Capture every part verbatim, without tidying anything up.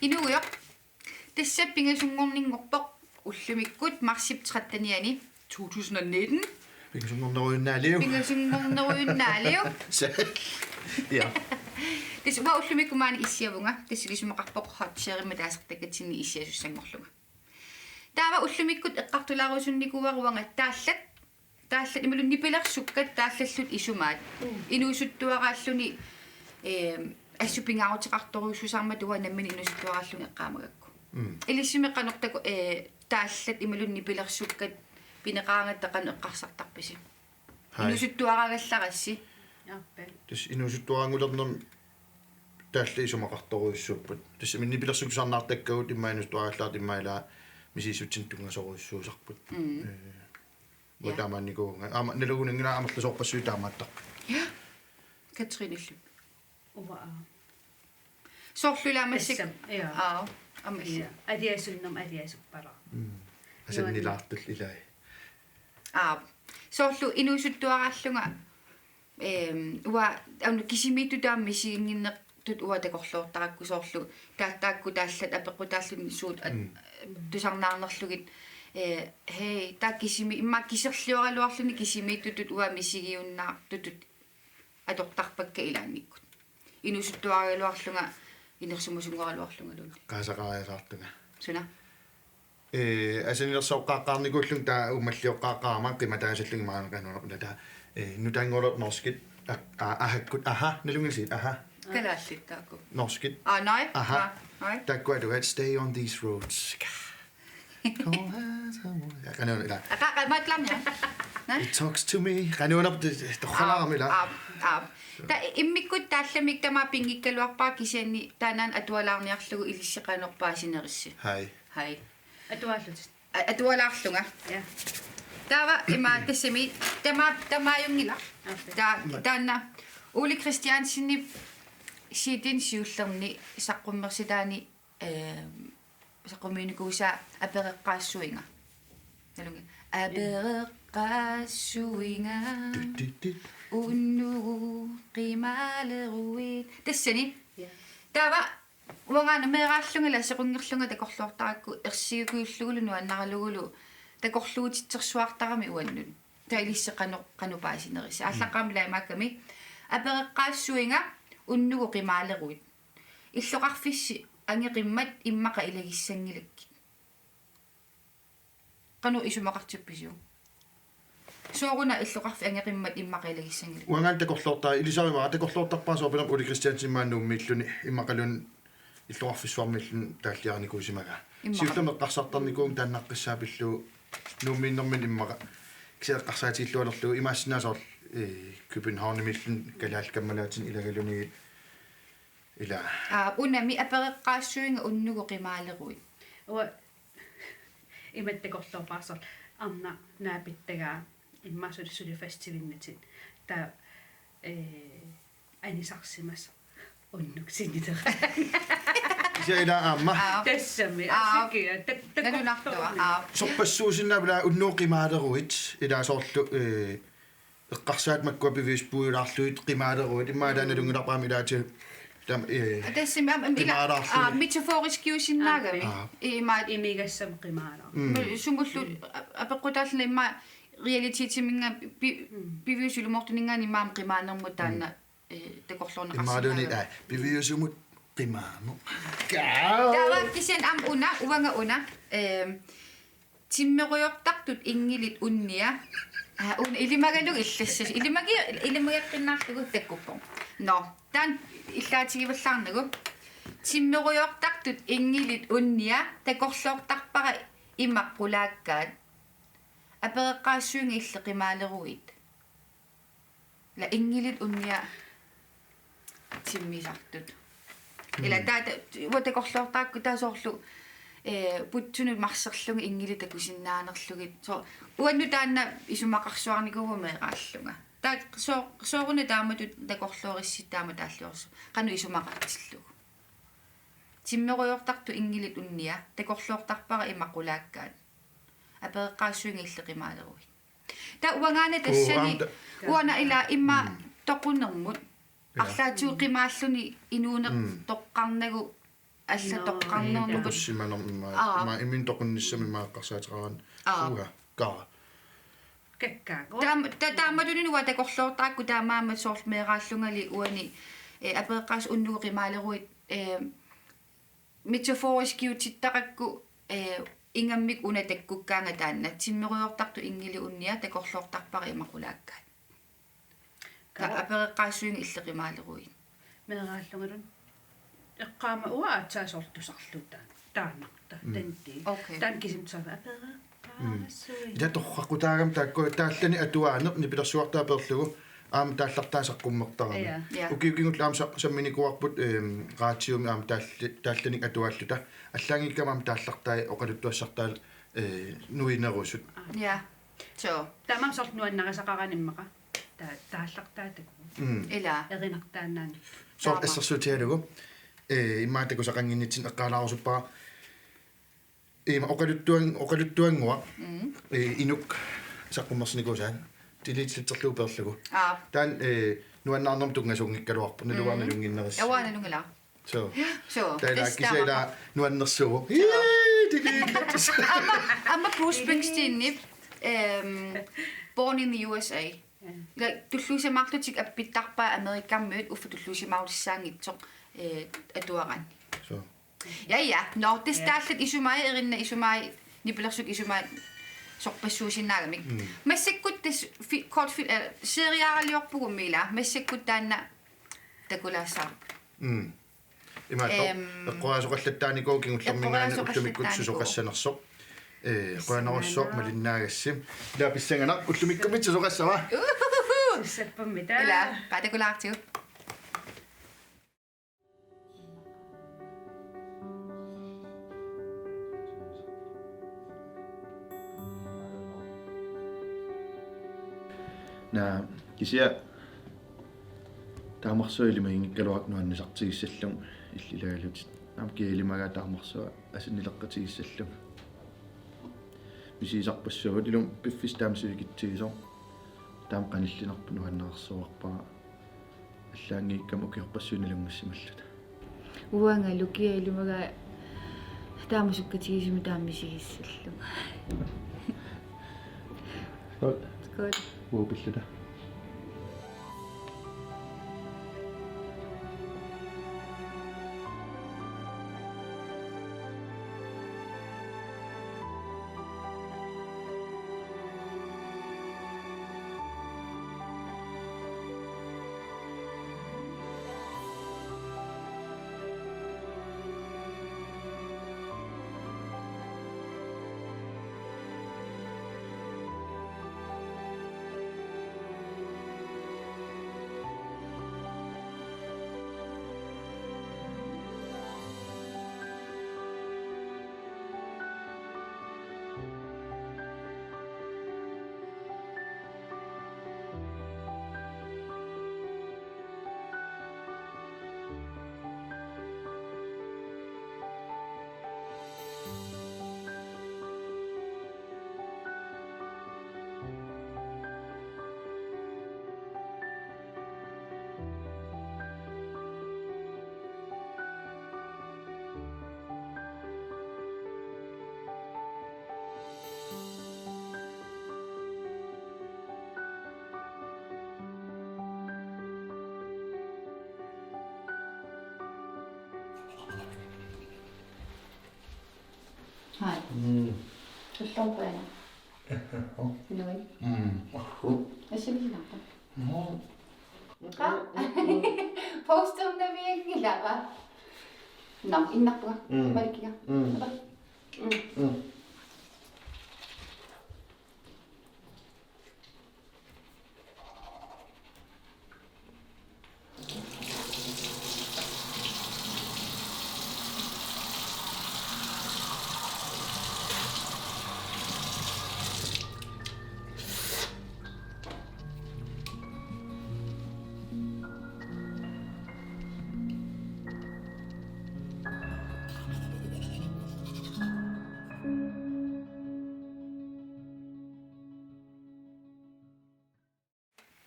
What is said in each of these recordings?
Inuugujoq. Tassa pingasunngorninngorpoq ullumikkut marsip trettenianni to tusind og nitten. Pingasunngornerujunnaallugu. Pingasunngornerujunnaallugu. Sa-, ja. Tassa uanga ullumikkut maani issiavunga. Tassa isumaqarpoq hot share-imik taasartakkatsinni issiasussanngorlunga. Taava ullumikkut eqqartulaarusunnikuuara uanga taallat. Taallat imaluunniit nipilersukkat taallallutik isumaat. Mm. Inuusuttuaraalluni, ehm, assut pingaaruteqartorujussuusarmata uanga nammineq inuusuttuaraallunga eqqaamagakku. Mm. Ilissimi qanoq taku-, eh, taallat imaluunniit nipilersukkat pineqaraangatta qanoq eqqarsartarpisi? Hai. Inuusuttuaraagallarassi. Aappi. Tassa inuusuttuaraanngulernermi taallat isumaqartorujussuupput. Tassami nipilersukkut tusarnaartakkagut immaqa inuusuttuaraallaat immaqa ilaa misissutsinnut tunngasorujussuusarput. Mm. Eh, Ja. Taamaannikuuvunga. Aamma nalugunanngilaq amerlasoorpassuit taamaattarput. Ja. Katrine Lykke. Uanga. Soorlu ilaa massakkut. Tassami, ja. Aap, aamma. Ja. Aliasunnermi aliasuppara. Mm. Asannilaartullu ilai. Aap. Soorlu inuusuttuaraallunga, ehm, uanga aamma kisimiittut taama misiginnginnertut uanga takorloortarakku soorlu taava taakku taallat apeqqutaalluni suut at-, Mm. tusarnaarnerlugit, eh, hej, taava kisimi-, immaqa kiserlioraluarluni kisimiittutut uanga misigiunnaartutut atortarpakka ilaannikkut. Inuusuttuaragaluarlunga inersimasunngoragaluarlungaluunniit. Eqqaasaqariasaartunga. Suna? Eh, asannilersooqqaaqqaarnikuullunga taava uummallioqqaaqqaarama qimataasallunga maani qanoq una taava, eh, nutaanngorlutik norskit, a-, a-, ahakkut, aha, nalunngilarsi, aha. Kalaallit taakku. Norskit. Aa, nej. Aha. Aa, nej. Taakku atugaat stay on these roads. Ja, qanoq una. Aa, qa-, qa-, maatlaarnia. Nej. It talks to me. Qanoq una, det, det, det holder ham, eller? Aap, aap. Taava immikkut taallamik tamaat pinngikkaluarpara kisianni taannaana atualaarniarlugu ilissi qanoq paasinerissi. Hej. Hej. Atuaallutit. A-, atualaarlunga. Ja. Taava ima tassami tama-, tamaajunngilaq. Aap. Ta-, taanna Ole Christiansenip C D-ni siullerni saqqummersitaani, ehm, saqqummiunikuusaa Apereqqaassuinga. Nalungi. Apereqqaassuinga. Tut, tut, tut. Unnugu qimaaleruit. Tassani. Ja. Taava uangaana meeraallunga ilaa sequnngorlunga takorloortarakku ersigikujullugulu nuannaralugulu takorluutitsersuartarami uannut. Taava ilissi qanoq, qanoq paasinerissi. Aallaqqaammut ilaa imaakkami. Apereqqaassuinga unnugu qimaaleruit. Illoqarfissi angeqimmat immaqa ilagissanngilakkit. Qanoq isumaqartippisiuk? Sooruna illoqarfik angeqimmat immaqa ilagissanngilakkit? Uangaana takorloorta-, ilisarivara takorloortarpara soorunami Ole Christiansen maani Nuummiilluni immaqaluunniit illoqarfissuarmiilluni taalliarinikuusimagaa. Immaqa. Siullermik eqqarsartarnikuuvunga taannaqqissaaq pillugu Nuummiinnermini immaqa. Kisianni eqqarsaatigiillualerlugu imaassinnaavoq soorlu, eh, Københavnimiilluni kalaallit kammalaatinik ilagalugit ilaa. Aa, unami apereqqaassuinga unnugu qimaaleruit. Uanga imatut takorloorpara soorlu arnaq naapittagaa immaqa suli, suli festivinnatik. Taava, eh, anisarsimasoq unnuk sinileraangat. Kisianni ilaa aamma. Aa. Tassami, aa, assigia, tak-, tak-, nalunartua, aa. Sorpassuusinnaavat ilaa unnugu qimaaleruit, ilaa soorlu, eh, eqqarsaat makkua piviusut puiulaarlugit qimaaleruit, immaqa ilaa nalunngilarpara aamma ilaatigut taama, eh, tassami aamma ila, qimaalaarlugit. Aa, metaforiskiusinnaagami. Aa. Ima. Imigassamik qimaalaarlugit. Mm. Sumullu a-, apeqqutaalluni immaqa realitetiminngaanniit pi-, mm, piviusup ilumoortuninngaanniit immaqa qimaanermut taanna. Mm. Eh, takorloorneqarsinnaagami. Imaluunniit, aa, piviusumut qimaanneq. Taava kisianni aamma una, uanga una, ehm, timmerujortartut inngilit unnia. Aa, una ilimagalugu illassasoq. Ilimagi-, ilimageqqinnarlugu takkuppoq. Nå, taanna illaatigivallaarnagu. Timmerujortartut inngilit unnia, takorloortarpara ima qulaakkaat. Apereqqaassuinga illit qimaaleruit. Ila inngilit unnia timmisartut. Ila, mm, taava ta-, uanga takorloortarakku taava soorlu, eh, putsunut marserlunga inngilit takusinnaanerlugit. Soorlu uannut taanna isumaqarsuarnikuuvugut meeraallunga. Taava soo-, sooruna taamatut takorloorissat taama taalliorsoq. Qanoq isumaqartillugu. Timmerujortartut inngilit unnia, takorloortarpara ima qulaakkaat. Apereqqaassuinga illit qimaaleruit. Taava uangaana tassani, uu, aamma ta-, uanga ila ima, mm, toqunermut. Ja. Arlaatigut qimaalluni inuuneq, mm, toqqarnagu Alla toqqarnermut. Toqussimanermut. Aa. Ima imminut toqunnissami ima eqqarsaateqarani. Aa. Uha. Kaa. Kakkaak. Taam-, ta-, taamatut uanga takorloortarakku taamaammat soorlu meeraallungali uani, eh, apereqqaasut unnugu qimaaleruit, eh, metaforiskiutittarakku, eh, ingammik una takkukkaangata taanna timmerujortartut inngili unnia takorloortarpara ima qulaakkaat. Ka- Ka- apereqqaassuinga illit qimaaleruit. Meeraallungalu. Eqqaama uanga aatsaat soorlu tusarluta. Taanna. Ta-, mm. Tanti. Okay. Taanna kisimi tusarluta. Apereqqaassuit. Mm. Ila torraqqutaagami taakku taallanik atuaaneq nipilersuartut apeerlugu aamma taallartai saqqummertarami. Ja. Ja. Ukiut kingulliit aamma sa-, samminikuuarput, ehm, raatiumi aamma taalli-, taallanik atuaalluta. Allaanngikkaanni aamma taallartai oqaluttuassartai, eh, nuinerusut. Ja. So. Taamaammat soorlu nuannarisaqarani immaqa. Ta-, taallartai takuuk. Mm. Ila. Erinartaannaani. Soorlu taama. Assersuutigalugu. Eh, immaqa takusaqannginnitsinni eqqaalaarusuppara. Ima oqaluttuan-, oqaluttuannguaq. Mm. Eh, inuk saqqummersinikuusaan. Deletelerlugu peerlugu. Aa. Taanna, eh, nuannaarnermut tunngasuunngikkaluarpoq. Naluara, mm, nalunnginnerisi. Uanga nalunngilara. So. So, taanna tassa kisianni taama. Nuannersuuvoq. So. Ii, deletelerlugu. Aamma, aamma Bruce Springsteenip, ehm, Born in the U S A. Ja. Like, tulluusimaarlutik appittarpaat Amerikamiut uffa tulluusimaarutissaanngitsoq, eh, atuaraanni. So. Ja, ja. Nå, tassa, ja, taallat isumai, erinnat isumai, nipilersukkut isumai sorpassuusinnaagamik. Mm. Massakkut tassa fi-, kortfil-, eh, serialiorpugummi ila, massakkut taanna takulaassavarput. Mm. Imaattoq, ehm, eqqoriaasoqallattaarnikuuvoq kingullermiinngaanniit ullumikkut eqqoriaasoqallattaarnikuuvoq. Susoqassanersoq. Eh, qujanarsuaq malinnaagassi. Ila pissanganaq ullumikkummi susoqassava. Uhuhu. Sussappammita. Ila, qaa takulaartigu. Naa, kisianni taamarsuaq ilimaginngikkaluarpara nuannisartigissallugu illit ilagalutit. Aamma kia ilimagaa taamarsuaq asannileqqatigissallugu. Misigisarpassuugut ilumut piffissaq taama sivikitsigisoq. Taama qanillinarpoq nuannaarsuarpara. Allaanngikkaanni ukiorpassuit nalunngissimalluta. Uangalu kia ilimagaa taama sukkatigisumik taama misigissallugu. Skål. Skål. Uanga pilluta. Hej. Mm. Tulluuppaana. Hov. Inuit. Mm. Ahhu. Asiliinarpa. Nå. Qa? Posternavianngilara. Nå, innarpunga. Mm. Malikkikka. Mm. Apa? Mm. Mm.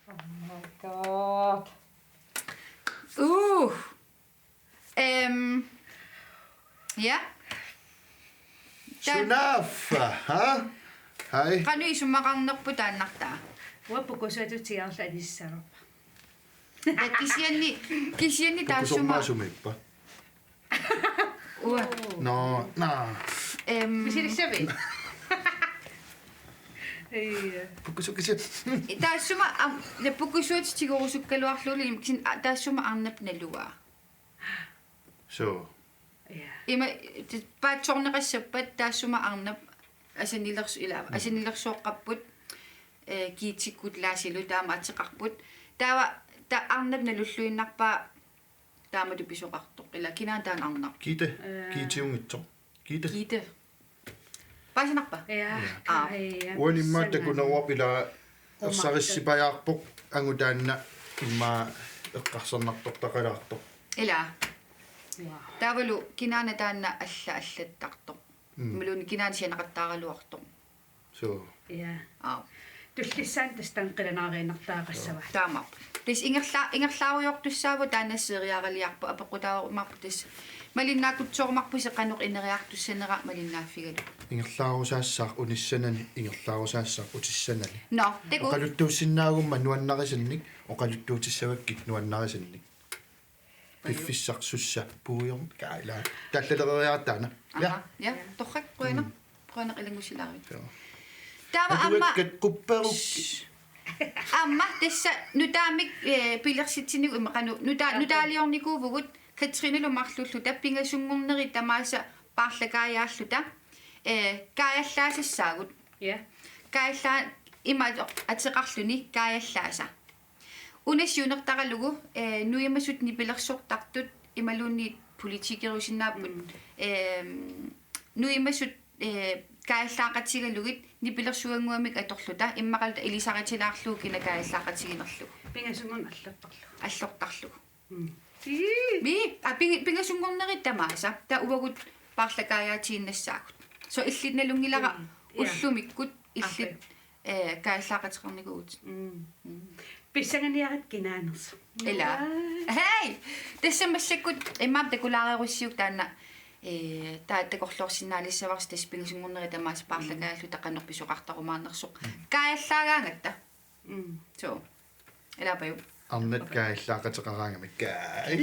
Oh my God. Uh. Øhm, Ja. Taa- Sunaaffa, ha? Hai. Qanoq isumaqarnerput taannartaa? Uanga pukusuatut tigaarlu anisissavarpara. Ja kisianni, kisianni taassuma. Pukusormaasumiippa. Uanga. Nå, nå. Em. Misilissavit? Ei. Pukusu-, kisianni. Taassuma, am, ja pukusuatut tigorusukkaluarlugulu, kisianni, a, taassuma arnap naluaa. So. Ja. Ima, te-, paatsoorneqassappat taassuma arnap asanilersu-, ilaa, mm, asanilersuoqqapput, eh, Giitikkut Laasilu taama ateqarput. Taava, ta-, arnap nalulluinnarpaa taamatut pisoqartoq. Ilaa, kinaana taanna arnaq? Giite. Eh. Giitiunngitsoq. Giite. Giite. Paasinarpa? Ja, ja. Aa. Kai, ja, uani immaqa pissanganaq. Takuneruvoq ilaa. Umartut. Ersarissipajaarpoq angut taanna immaqa eqqarsarnartortaqalaartoq. Ilaa. Wow. Taavalu kinaana taanna alla allattartoq. Mm. Imaluunniit kinaana sianeqattaaraluartoq. So. Ja. Aa. Tullissaani tassa taanna qilanaariinnartariaqassava. Taamaappoq. Tassa ingerla-, ingerlaarujoortussaavugut taanna seriaraliarpoq apeqqutaarumaarpoq tassa. Malinnaakkutsorumaarpusi qanoq ineriartussanera malinnaaffigalugu. Ingerlaarusaassaaq unissanani, ingerlaarusaassaaq utissanani. Nå, takuuk. Oqaluttuussinnaagumma nuannarisannik, oqaluttuutissavakkit nuannarisannik. Piffissaq sussa puujorn kaila. Taallaleriarattaana. Ja. Aha, ja, torrak, qujanaq. Mm. Qujanaq ilanngussilaarivit. Joo. Taava aamma. Atuakkat qupperukkit. Shh. Aamma tassa nutaamik, eh, pilersitsinigut immaqa nu-, nuta-, okay, nutaaliornikuuvugut Katrinalu marluulluta pingasunngornerit tamaasa paarlakaajaalluta, eh, kaajallaassassaagut. Ja. Kaajallaa-, ima ateqarluni kaajallaasa. Una siunertaralugu, eh, nuimasut nipilersortartut imaluunniit politikerusinnaapput, mm, ehm, nuimasut, eh, kaajallaaqatigalugit nipilersuannguamik atorluta immaqaluta ilisaritilaarlugu kina kaajallaaqatiginerlugu. Pingasunngorneq allortarlugu. Allortarlugu. Mm. Ii. Mi, a, pingi-, pingasunngornerit tamaasa, taava uagut paarlakaajaatiinnassaagut. So illit nalunngilara, mm, ja, ullumikkut illit, ape, eh, kaajallaaqateqarnikuuvutit. Mm. Mm. Pissanganiarit kinaanersoq. Ilaa. Ilaa. Hej! Tassa massakkut immaqa takulaarerussi taanna, eh, taava takorloorsinnaalissavarsi tassa pingasunngornerit tamaasa paarlakaajaalluta qanoq pisoqartarumaarnersoq. Mm. Kaajallaagaangatta. Mm. So. Ilaa, Paju. Arnat, okay, kaajallaaqateqaraangamik. Kai.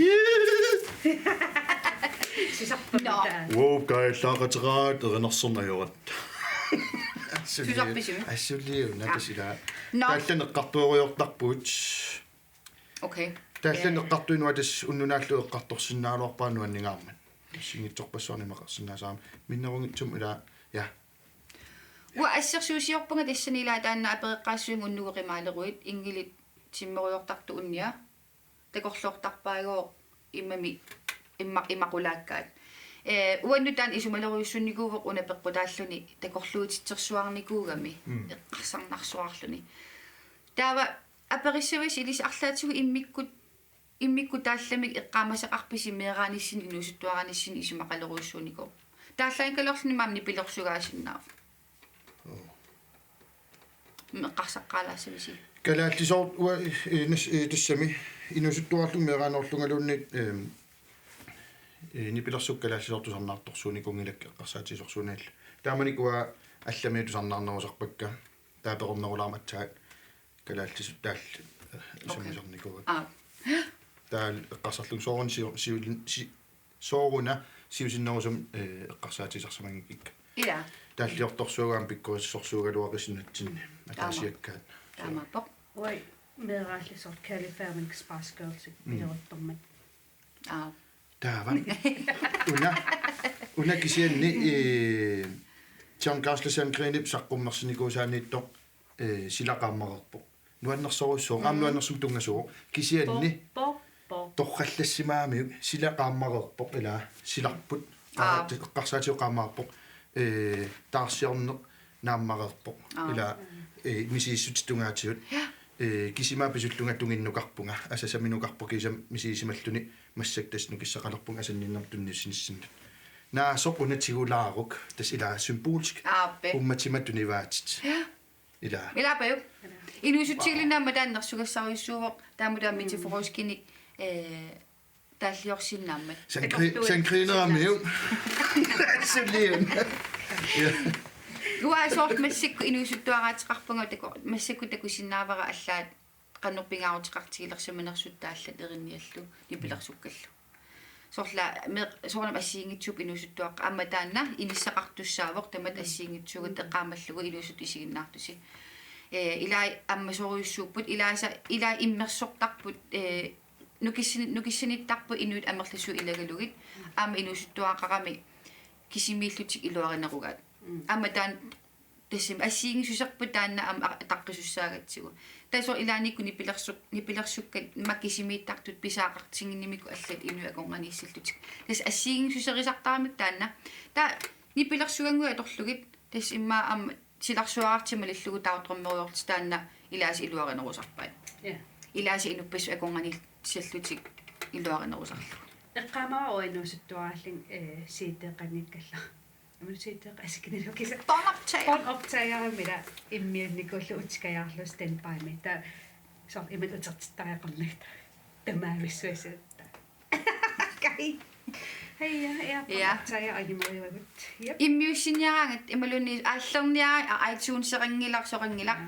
Sisarput. Nå. Taanna. Wow, kaajallaaqateqaraat erinarsorneq ajoratta. Susarpisumik? Assuliu, aa, natasila. Nå. Taallat eqqartuerujoortarpugut. Okay. Taallat, eh, eqqartuinnarput tassa unnuk naallugu eqqartorsinnaagaluarpara nuanningaarmat. Singitsorpassuarnik imaqarsinnaasarami. Minnerunngitsumik ilaa, ja. Uanga assersuusiorpunga tassani ilaa taanna apereqqaassuunga unnugu qimaaleruit inngilit timmerujoortartut unnia. Takorloortarpaagooq immami imma-, immaqulaakkaat. Eh, uannut taanna isumalerujussuunikuuvoq una peqqutaalluni takorluutitsersuarnikuugami, mm, eqqarsarnarsuarluni. Taava aperissavasi ilissi arlaatigut immikkut Immikkut taallamik eqqaamasaqarpisi meeraanissinni inuusuttuaranissinni isumaqalerujussuunikuuvoq. Taallaanngikkaluarluni maani nipilersugaasinnaavoq. Oo. Meeqqarsaqqaalaassavisi. Kalaallisoort-, ua-, i-, i-, nas-, i-, tassami inuusuttuaralunga meeraanoorlungaluunniit, ehm, i-, nipilersukkut kalaallisoortoq tusarnaartorsuunikuunngilakka eqqarsaatigisorsuunalu. Taamanikkut uanga allamiut tusarnaarnerusarpakka. Taava peqornerulaarmat aatsaat kalaallisut taallat, eh, okay, sammisarnikuuakka. Aa. Taava eqqarsarlunga sooruna siu-, siulin-, si-, sooruna siusinnerusumik, eh, eqqarsaatigisarsimanngikkiga. Ilaa. Taalliortorsuugaluarami pikkorissorsuugaluarussinnatsinni. Taama. Ataasiakkaat. Taamaappoq. Uai, meeraallisoortoq California Spice Girlsip, mm, pileruttormat. Aa. Taava. Una, una kisianni, eh, John Carlos Sandgrenip saqqummersinikuusaaniittoq, eh, sila qaammareerpoq. Nuannersorujussuuvoq, aamma, mm, nuannersumik tunngasuuvoq. Kisianni, poq, poq, poq, torrallassimagamiuk sila qaammareerpoq ilaa silarput. Aa. Aa, eqqarsaatigalugu qaammareerpoq. Eh, taarsiorneq naammareerpoq. Aa. Ilaa, eh, misigissutit tungaatigut. Ja. Eh, kisima pisullunga tunginnukarpunga, asasaminukarpoq kiisami misigisimalluni massakkut tassa nukissaqalerpunga asanninnermut tunniussinissinnut. Naasoq una tigulaaruk, tassa ilaa symbolsk. Aappe. Ummatima tunivaatit. Ja. Ilaa. Ilaa, Paju. Inuusutsigilluinnarmat taanna nersugassarujussuuvoq, taama taama, mm, metaforiskinit, eh, taalliorsinnaammat. Sangri-, atortuit sangrineramiuk. Suliun. Ja. Uanga soorlu massakkut inuusuttuaraateqarpunga taku-, massakkut takusinnaavara allaat qanoq pingaaruteqartigilersimanersuttaallat erinniallu nipilersukkallu. Soorlu meeq-, soorunami assigiinngitsuupput inuusuttuaqqat aamma taanna inissaqartussaavoq tamatta assigiinngitsuugut eqqaamallugu inuusuttut isiginnaartusi. Ee, ilai ammasorujussuupput ilaasa, ilai immersortarput, ee, nukissin-, nukissinittarput inuit amerlasuut ilagalugit aamma inuusuttuaqarami kisimiillutik iluarinerugaat. Mm. Aamma taanna tassami assigiinngissuserput taanna aamma a-, ataqqisussaagatsigu. Tassa ilaannikkut nipilersu-, nipilersukkat makisimiittartut pisaaqartinnginnamikku allat inuit akornanniissallutik. Tassa assigiinngissuserisartaramik taanna. Taava nipilersugannguit atorlugit tassa immaqa aamma silarsuarartik malillugu taava drømmerujoorlutik taanna ilaasa iluarinerusarpaat. Ja. Ilaasa inuppassuit akornanniissallutik iluarinerusarlugu. Eqqaamavara uanga inuusuttuaraallunga, eh, C D-eqanngikkallarama. Aamma C D-eqasikkinnillu kisa. Båndoptager. Båndoptagerimik immiunnikuullugu utikajaarlugu standbymi. Taava soorlu imatut utertittariaqarnagit. Tamaavissuisa. Kai. Hej, ja, ja, ja. Båndoptager animerivagut. Jep. Immiussiniaraangat imaluunniit aallerniaraangat iTunes-eqanngilaq, soqanngilaq. Ja.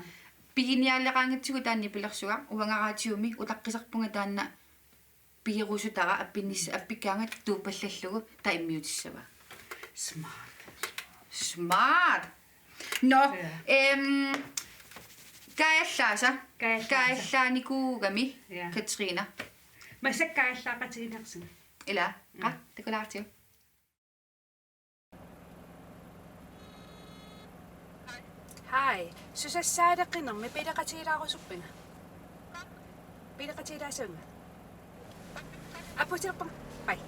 Piginiaaleqaangatsigu taanna nipilersugaq uanga radiomi utaqqisarpunga taanna pigerusutara appinnissa-, appikkaangat tuupallallugu taava immiutissavaa. Smart. Smart. Nå, ja. Øhm, kaajallaasa. Kaajallaasa. Kaajallaanikuugami, ja. Katrine. Massakkut kaajallaaqatigineqarsinga. Ila, mm. Qa, takulaartigu. Hej. Susassaaleqinermi pileqatigilaarusuppinga? Pileqatigilaassuunga? Apuuteqarpunga. Bye.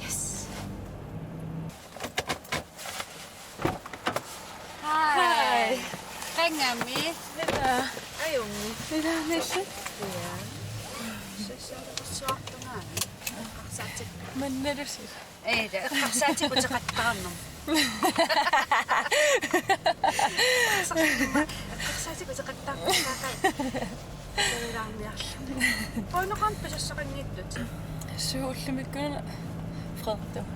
Yes. Hej. Hej. Qangami? Ila. Ajunngilaq. Ila, nillu. Ja. Sassaaleqissuartungaani. Eqqarsaatit. Mannalusi. Ee, ja, eqqarsaatit uteqattaarnermut. Eqqarsaatit uteqattaarnermut. Tavilaarniarlu. Quuneqarn pisassaqanngitsut. Suu, ullumikkut una Frederik.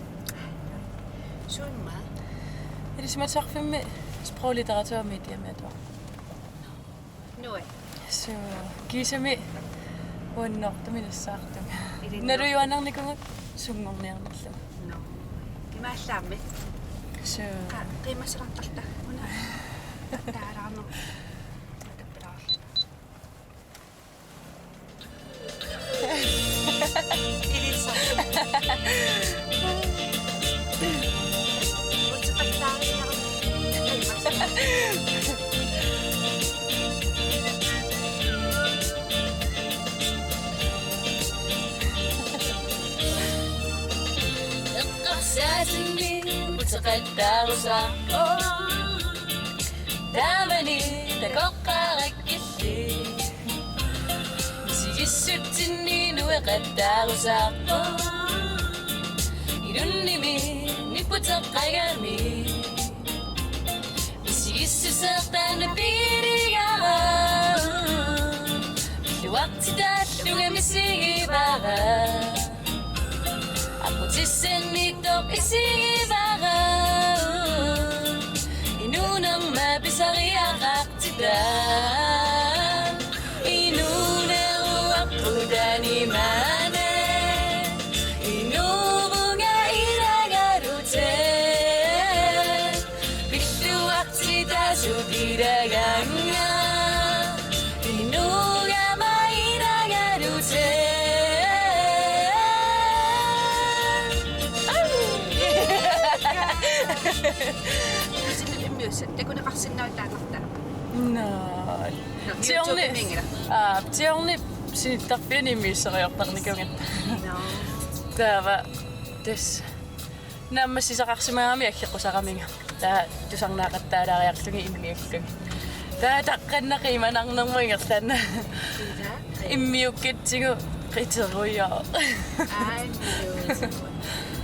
Suumma? Ilisimatusarfimmi sprog, litteratur og mediemi atuar. Nuann. Suu, kiisami uannoortumik nassaartumik. Ilinnu. Nalujuaannarnikuugut sunngorniarnerlugu. Nå. Imaallaammi. Suu. Qa-, qiimmassalaartarta. Una. Taalaarneq. Tappilaarlu. Eqqarsaatinni uteqattaarusaarpoq. Taamani takoqqaarakkilli. Misigissutsinni nueqattaarusaarpoq. Inunnimi nipputeqqagami. Misigissuseq taanna piligara. Pilluartitaallunga misigivara. Aqutsissanniittoq isigivara. Inuunerma pisariaqartita. Inuuneruarput taanna maani. Inuuvunga ilagalute. Pilluartitaasut ilagaannga. Inuugama ilagalute. Au! Inuusuttunik immiussat takuneqarsinnaavoq taannartaa. Naa. Tiorni. YouTube-imiinngilaq. Aa, tiorni sinittarfianni immiusseriartarnikuugatta. Naa. Taava tassa naammassisaqarsimagami aggeqqusaraminga. Taava tusarnaaqattaalaariarlugit immiullugit. Taava taqqanna qiimanarnermut ingerlaannaq. Ila. Immiukkatsigu qiterujoq. Ai, immiussat.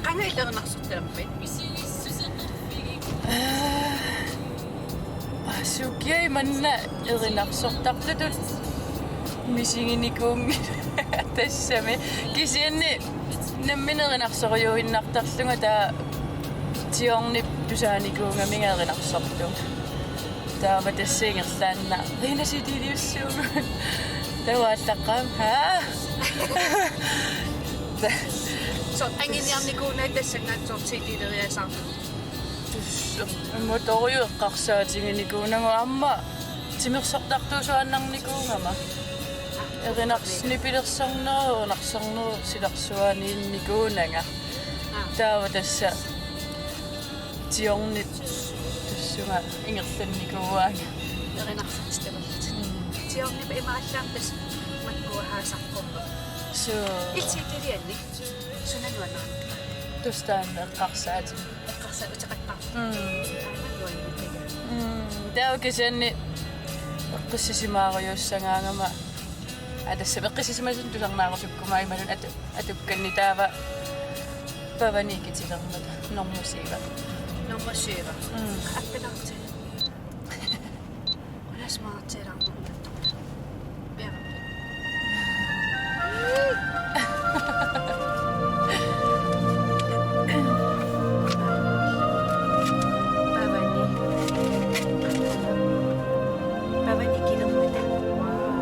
Qanga ilerinarsortalerpit? Aa, aa, sukiai manna erinarsortartutut. Misiginikuunngilanga tassami. Kisianni nammineq erinarsorujuinnartarlunga taava Tiornip tusaanikuugaminga erinarsortunga. Taava tassa ingerlaannaq. Rina C D-liussuugut. Taava aallaqqaammut. Haa? Soorlu anguniarnikuunagit tassanngaanniit soorlu C D-leriasaarlutit. Tassa. Immaqa toruju eqqarsaatiginikuunagu aamma timersortartuusuaannarnikuugama. Erinars-, nipilersornerup, erinarsornerup silarsuaaniinnikuunanga. Aa. Taava tassa Tiornip tassunga ingerlannikuuaanga. Erinarsortitalerlutit. Mm. Tiornip imaallaat tassa makkua saqqummeq. Suu. Illit C D-lianni. Suna nuannerpoq? Tassa taanna eqqarsaatinik. Eqqarsaat uteqattaarpoq. Mm. Aana nuannerpoq. Mm. Taava kisianni eqqissisimaarujussagaangama. Aa, tassa eqqissisimasunut tusarnaarusukkuma imaluunniit atu-, atukkanni taava pavani ikitilermata normu syv. Normu syv. Mm. Appilaarti. Una smartilaarnerput. Piara. Pavani. Pavani ikilermata. Wow.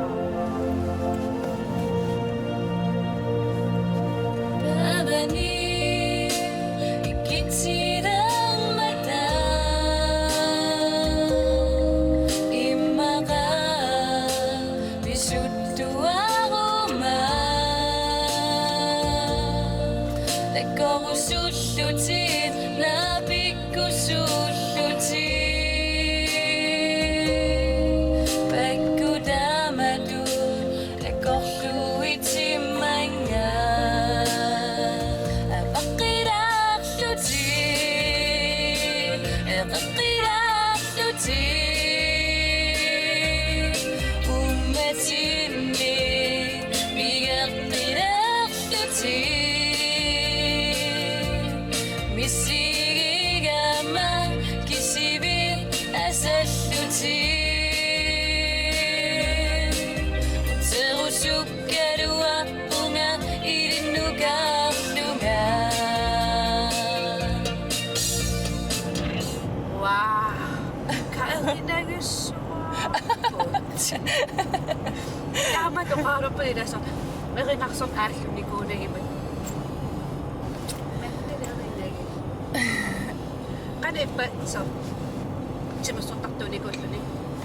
Pavani ikitilermata. Immaqa pisuttuaruma. Takorusullutit, naapikkusullutit. Pakku taamatut takorluuitimannga. Apaqqilaarlutit, eqeqqilaarlutit. Uummatinni migeqqilerlutit. Misigigama kisivit asallutit. Uterusukkaluarpunga ilinnukaarlunga. Wow. Kaerinagissuaarput. Taama toqaaruppa ilaasa erinarsorneq aallunikuunagimat. Mannilerinagi. Qanoq ippa soorlu timersortartuunikuulluni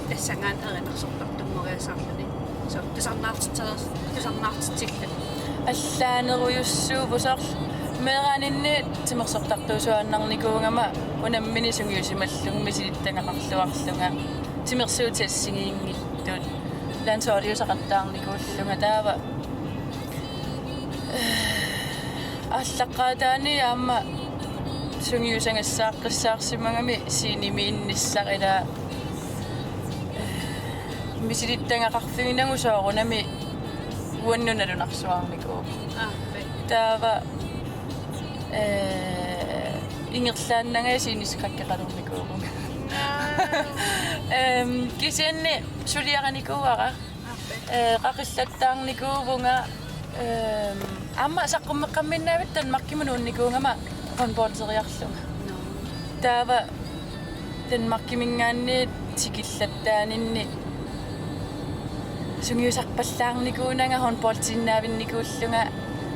tassanngaanniit erinarsortartunngoriasaarluni. Soorlu tusarnaartitsereers-, tusarnaartitsilluni. Allaanerujussuuvoq soorlu meeraaninni timersortartuusuaannarnikuugama unammineq sungiusimallugu misilittagaqarluarlunga. Timersuutit assigiinngitsut. Landsholdiusaqattaarnikuullunga taava. Aallaqqaataani aamma sungiusagassaaqqissaarsimagami scenemiinnissaq ila misilittagaqarfiginagu soorunami uannut nalunarsuarnikuuvoq. Aappi. Taava, eh, ingerlaannanga sceneskrækkeqalernikuuvunga. Aa. Ehm, kisianni suliarinikuuara. Aappi. Eh, qaqillattaarnikuuvunga, ehm, aamma saqqummeqqamminnaavittoq Danmarkimut nuunnikuugama håndboldeeriarlunga. Nå. Taava Danmarkiminngaanniit tikillattaaninni sungiusarpallaarnikuunanga håndboldinnaavinnikuullunga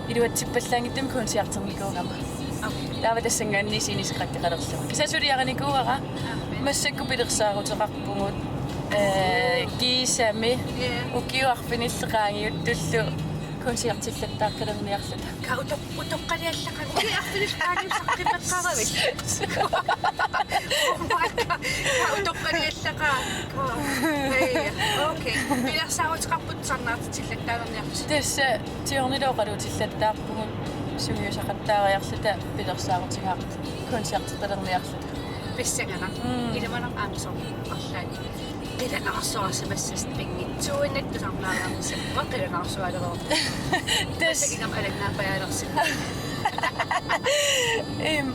iluatsippallaanngitsumik koncerternikuugama. Aappi. Taava tassanngaanniit sceneskrækkeqalerlunga. Kisianni suliarinikuuara. Aappi. Massakkut pilersaaruteqarpugut, eh, kiisami. Ja. Ukiut arfinillit qaangiuttullu koncertillattaaqqilerniarluta. Ka utoq-, utoqqaliallaqaaq. Ukiut arfinillit qaangiuttullu saqqummeqqaaravit. Oh my God. Ka utoqqaliallaqaaq. Ka. Hej. Okay. Pilersaaruteqarpugut tusarnaartitsillattaalerniarluta. Tassa Tiornilu oqaluutillattaarpugut sungiusaqattaariarluta pilersaarutigaarluta koncertertalerniarluta. Pissanganaq. Mm. Ilumanaq aamma soorlu arlaannik qilanaarsuarsimassasut pinngitsuuinnaq tusarnaariarnissamut qilanaarsualereerpoq. Tassa. Tassagigam alanngaappajaalersinnaa. Im,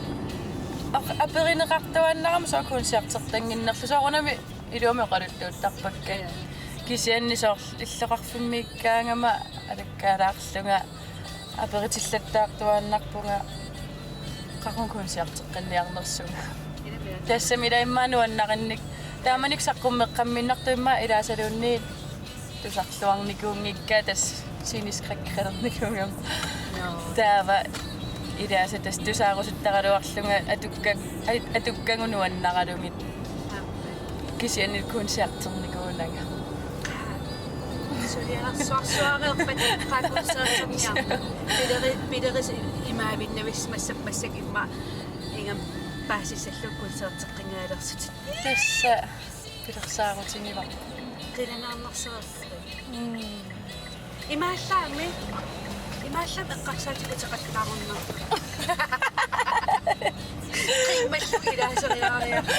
aq-, aperineqartuaannarama soorlu koncertertannginnerlu soorunami iluamik oqaluttuuttarpakka. Ja. Kisianni soorlu illoqarfimmiikkaangama alakkaalaarlunga aperitillattaartuaannarpunga qaqugu koncerteqqinniarnersunga. Tassami ila immaqa nuannarinnik. Taamanikkut saqqummeqqammiinnartoq immaqa ilaasaluunniit tusarluarnikuunngikkaa tassa sceneskrækkeralernikuugama. Taava ilaasa tassa tusaarusuttaraluarlunga atukka-, a-, atukkagut nuannaralugit. Kisianni koncerternikuunanga. Suliarsuarsuareerpat qaa koncerterniarneq. Pileri-, pilerisi imaavinnavissi massakkut massakkut immaqa ingammik paasissallugu koncerteqqinngaalersutit. Tassa pilersaarutigivarput. Qilanaarnarsuarput. Mm. Imaallaammi, imaallaammi eqqarsaatigut uteqattaarunnaarput. Qimmallugu ilaaseriaariarput.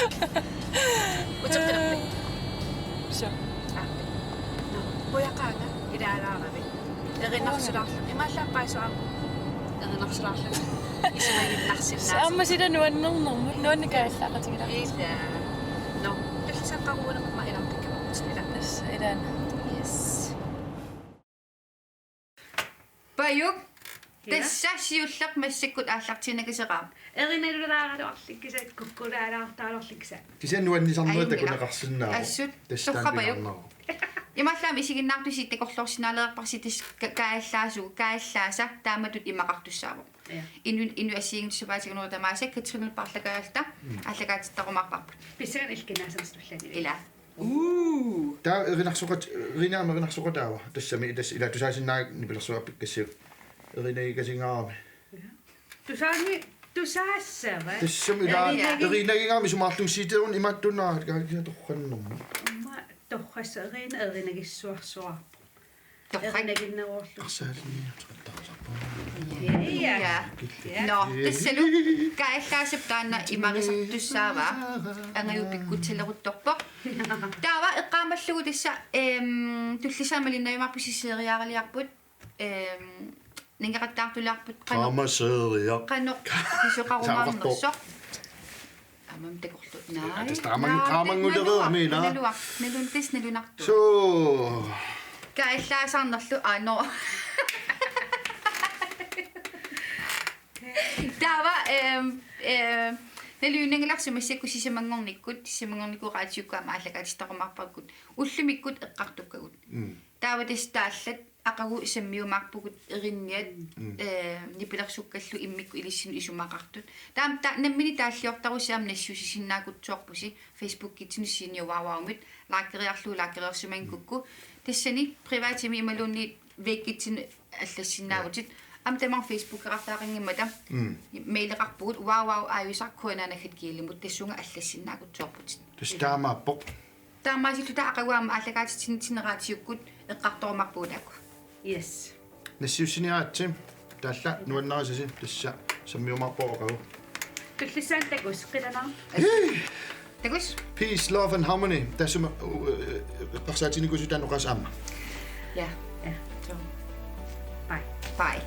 Uteqqinarpit? Suu. Aappi. Nå, qujaqaanga ilaalaaravi. Erinarsorluarluni. Imaallaat paasivara. Erinarsorluarluni. Isumaginnarsinnaasoq. Aamma sila nuannernermut, nuanneq kaallaaqatigilaarpoq. Ila. Nå, tullisaqqaruunerma ilaartikkavarput ila. Tassa ilaana. Yes. Pajuk. Ja. Tassa siulleq massakkut aallartiinnakaseraat. Erinalulaaraluarluni kisianni kukkulaalaartaraluarluni kisianni. Kisianni nuannisarnerit takuneqarsinnaavoq. Assut. Tassa torrapajuk. Taanna. Imaallaat isiginnaartusi takorloorsinnaalereerparsi tassa ka-, kaallaasugut, kaallaasa taamatut imaqartussaavoq. Ja. Inu-, inuit assigiinngitsut sapaatip akunneri tamaasa Katrinep paarlakaajalluta, mm, aallakaatittarumaarparput. Pissanganaq illit kinaassanersoq tullani. Ila. Uu. Taava erinarsoqat-, Erinami erinarsoqataava. Tassami tassa ila tusaasinnaagakku nipilersuaq pikkassiuk. Erinagikasingaarami. Tusaani, tusaassava? Tassami ila Erinagi-, Erinagigaarami isumaqarluni C D-run imaattuunnaarami kaakia torrannerma. Immaqa torrassaq Erina erinagissuarsuarpoq. Torrak. Erinaginneruarlugu. Arsaalini atortarsarpaa. Ja. Ja. Ja. Nå, tassalu kaallaasap taanna imarisartussaavaa. Angajupikkutsileruttorpoq. Taava eqqaamallugu tassa, ehm, tullissaani malinnajumaarpusi seeriaaraliarput. Ehm, nangeqattaartuliarput qanoq. Qaamaseeria. Qanoq pisoqarumaarnersoq. Saaqartoq. Aamma takorlu-. Naa. Tassa taaman-, naa, taamangulereerami ila. Naluar-, nalun-, tassa nalunartoq. Suu. Kaallaasarnerlu, aa, nå. Taava, ehm, ehm, nalunngilarsi massakkut sisamanngornikkut, sisamanngornikkut raatiukkut aamma aallakaatittarumaarpakkut, ullumikkut eqqartukkagut. Mm. Taava tassa taallat aqagu sammiumaarpugut erinniat, mm, eh, nipilersukkallu immikkut ilissinnut isumaqartut. Taam-, ta-, nammineq taalliortarussi aamma nassiussisinnaagutsoorpusi Facebookitsinnut Senior Wow Wowmit, likeriarlugu likereersimanngikkukkit. Tassani privatimi imaluunniit væggitsinnut allassinnaavutit. Aamma tamaanga Facebookeqartaqanngimmata. Mm. Maileqarpugut wow wow aajusaq K N R at gmail-imut tassunga allassinnaagutsiarputit. Tassa taamaappoq. Taamaasilluta aqagu aamma aallakaatitsinitsinni raatiukkut eqqartorumaarpugut taakku. Yes. Nassiussiniaritsi. Taava nuannarisasi tassa sammiumaarpoq aqagu. Tullissaani takuss, qilanaarpoq. Takuss. Peace, love and harmony. Tassa, eh, eh, eqqarsaatiginikuusutit taanna oqaaseq aamma. Ja. Ja. Suu. Bye. Bye.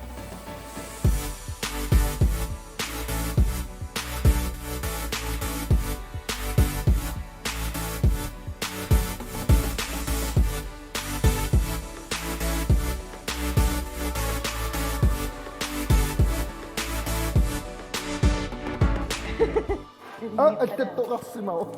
Aa, attattoqarsimavoq.